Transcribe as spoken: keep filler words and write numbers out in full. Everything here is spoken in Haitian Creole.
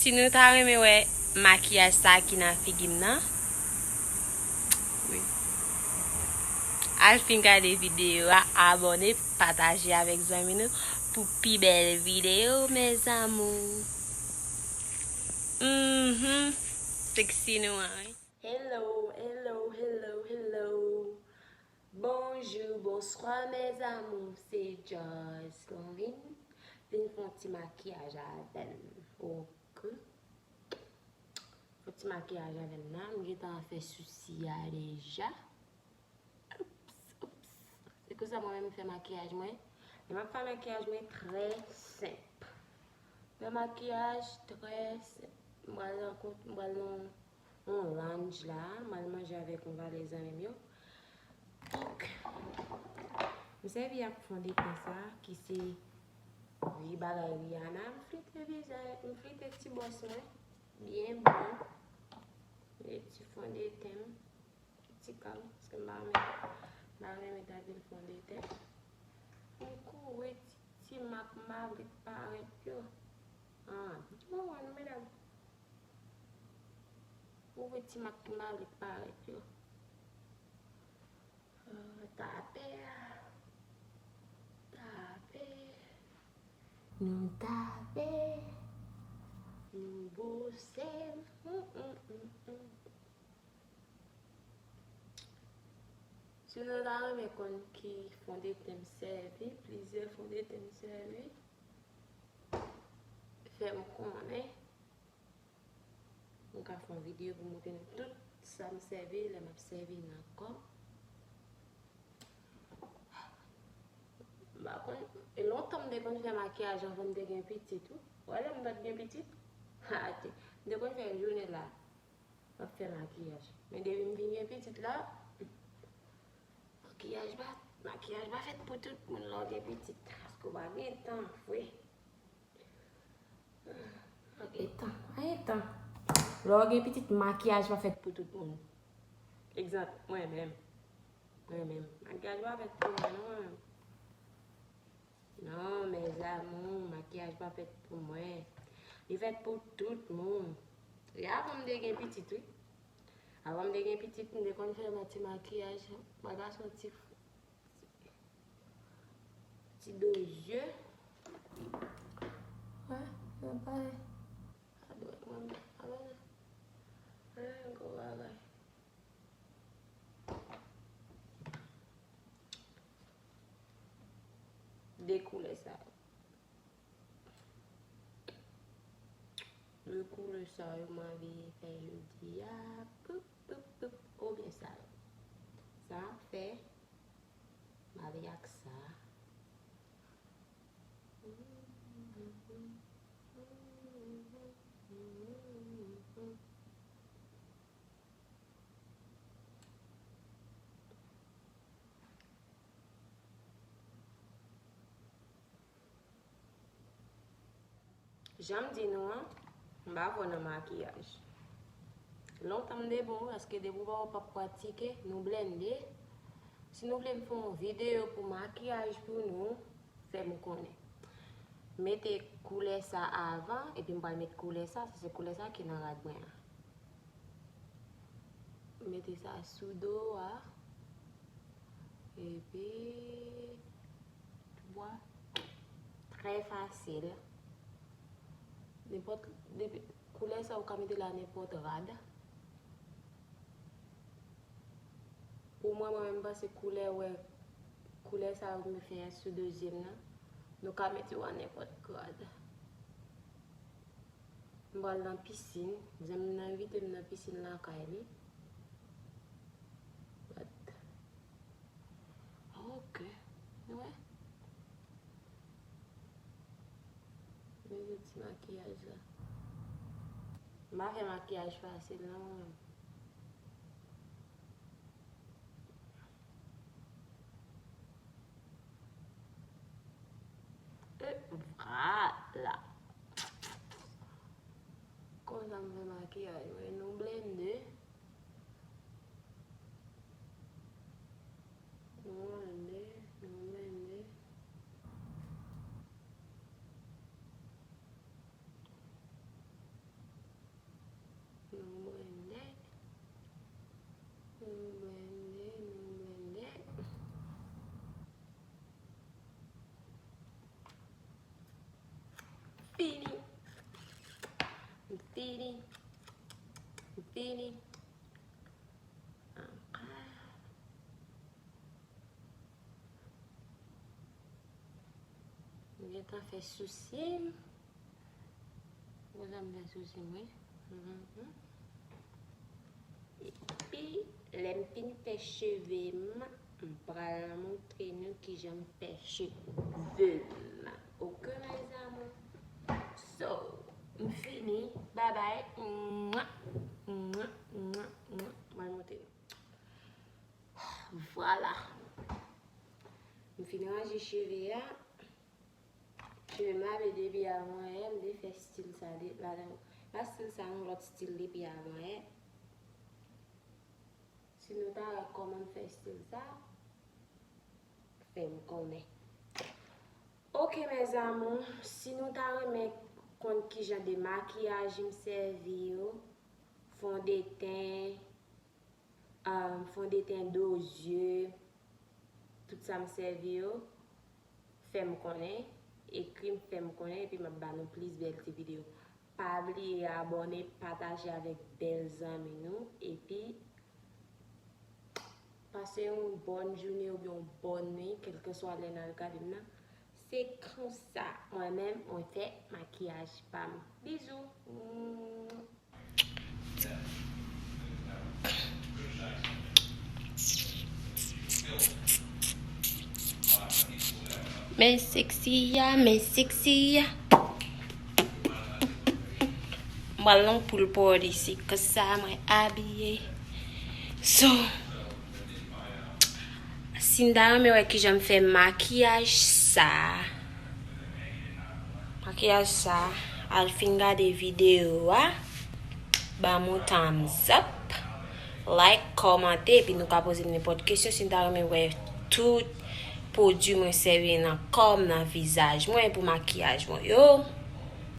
Si nou ta renmen wè makiyaj sa ki nan figi m nan, wi, al fin gade videyo a, abòne, pataje avèk zanmi nou pou pi bèl videyo, mes amours. Mhm. Sexy nou an, wi. Hello, hello, hello, hello. Bonjou, bonswa, mes amours. Se Jocelyn. Vin fè yon ti makiyaj avè m. Ok. Fè ti makiyaj avè m nan. M gentan fè sousi a deja. Oups, oups. Se konsa mwen menm fè makiyaj mwen. Lè m ap fè makiyaj mwen trè senp. Fè makiyaj trè senp. Mwen al nan, mwen al nan yon lounge la, m al manje avèk yon valè zanmi m yo. Donk, m sèvi ak fondeten sa ki se vye bagay Rihanna. M flite vizaj, m flite ti bòs mwen byen bon. Met ti fondeten m, ti kal, paske m pa renmen, m pa renmen met anpil fondeten. M kouvri ti, ti mak m pa vle k parèt yo. Ah, nou konprann, medam. Kouvri ti mak ki pa vle parèt yo. Ah, tape a. Tape. Nou tape. Nou bouse. Mm, mm, mm, mm. Si nou ta renmen konn ki fondeten m sèvi, plizyè fondeten m sèvi, fè m konnen. Mwen ka fè yon videyo pou montre nou tout sa m sèvi, lè m ap sèvi nan kò m. M pa konn, e lontan m te konn fè makiyaj anvan m te gen pitit, wi. Wè lè m pa t gen pitit? Ha, te, m te konn fè jounen la, m ap fè makiyaj. Men depi m vin gen pitit la, makiyaj pa, makiyaj pa fèt pou tout moun lè w gen pitit. Paske w pa gen tan, vre. Etan, etan. Lè w gen pitit, makiyaj pa fèt pou tout moun. Egzanp, mwen menm. Mwen menm. Makiyaj pa fèt pou mwen, non, mwen menm. Non, mes amours, makiyaj pa fèt pou mwen. Li fèt pou tout moun. E avan m te gen pitit, wi. Avan m te gen pitit, m te konn fè yon ti makiyaj. Mwen pa santi Ti do zye. Wè, nan pale. Adwèt mwen, abòne. An, gwo bagay. De koulè sa yo. De koulè sa yo m anvi fè jodi a. Poup, poup, poup. Oubyen sa yo. Sa m ap fè. Mare ak sa. Jan m di nou an, m pa fò nan makiyaj. Lontan m te bon, paske depi w pa, w p ap pratike, nou blende. Si nou vle m fè yon videyo pou makiyaj pou nou, fè m konnen. Mete koulè sa avan, epi m pral met koulè sa, sa se koulè sa ki nan rad mwen an. Mete sa sou do a. Epi, w a, trè fasil. Nenpòt, depi, koulè sa ou ka mete la nenpòt rad. Pou mwen, mwen menm, m panse koulè, wè, koulè sa yo m fè sou do zye m nan, nou ka mete yo a nenpòt rad. M pral nan pisin. Zanmi m nan envite m nan pisin lakay li. But, ok. Nou wè? Men ti makiyaj la. M pa fè makiyaj fasil non, mwen. E vwala. Konsa m fè makiyaj mwen, nou blende. Nou blende, nou blende. Nou blende. Nou blende, nou blende. Fini. Fini. Fini. Ankò. M gentan fè sousi m. Konsa m fè sousi m, wi. Mhm. Epi, lè m fin fè cheve m, m pral montre nou kijan m fè cheve m. Oke, mes amours? So, m fini. Bye bye. Mwa, mwa, mwa, mwa. Mwen montre nou. Vwala. M fin ranje cheve a. Cheve m la vle depi avan yè, m te fè stil sa de, ladan, pa stil sa non, lòt stil depi avan yè. Si nou ta wè kòman m fè stil sa, fè m konnen. Oke, mes amours, si nou ta renmen konn kijan de makiyaj m sèvi yo, fondeten, um, fondeten do zye, tout sa m sèvi yo, fè m konnen, ekri m, fè m konnen, epi m ap ba nou plis bèl ti videyo. Pa bliye abòne, pataje avèk bèl zanmi nou, epi pase yon bòn jounen oubyen yon bòn nuit, kèlkeswa lè n al gade m nan. Se konsa, mwen menm, mwen fè makiyaj pa m. Bizou. Men sexy ya, men sexy ya. M pral nan pool party, se konsa mwen abiye. So, si n ta renmen wè kijan m fè makiyaj sa, makiyaj sa, al fin gade videyo a, ban m yon thumbs up, like, kòmante, epi nou ka poze m nenpòt kesyon si n ta renmen wè tout pwodui mwen sèvi nan kò m, nan vizaj mwen, pou makiyaj mwen yo.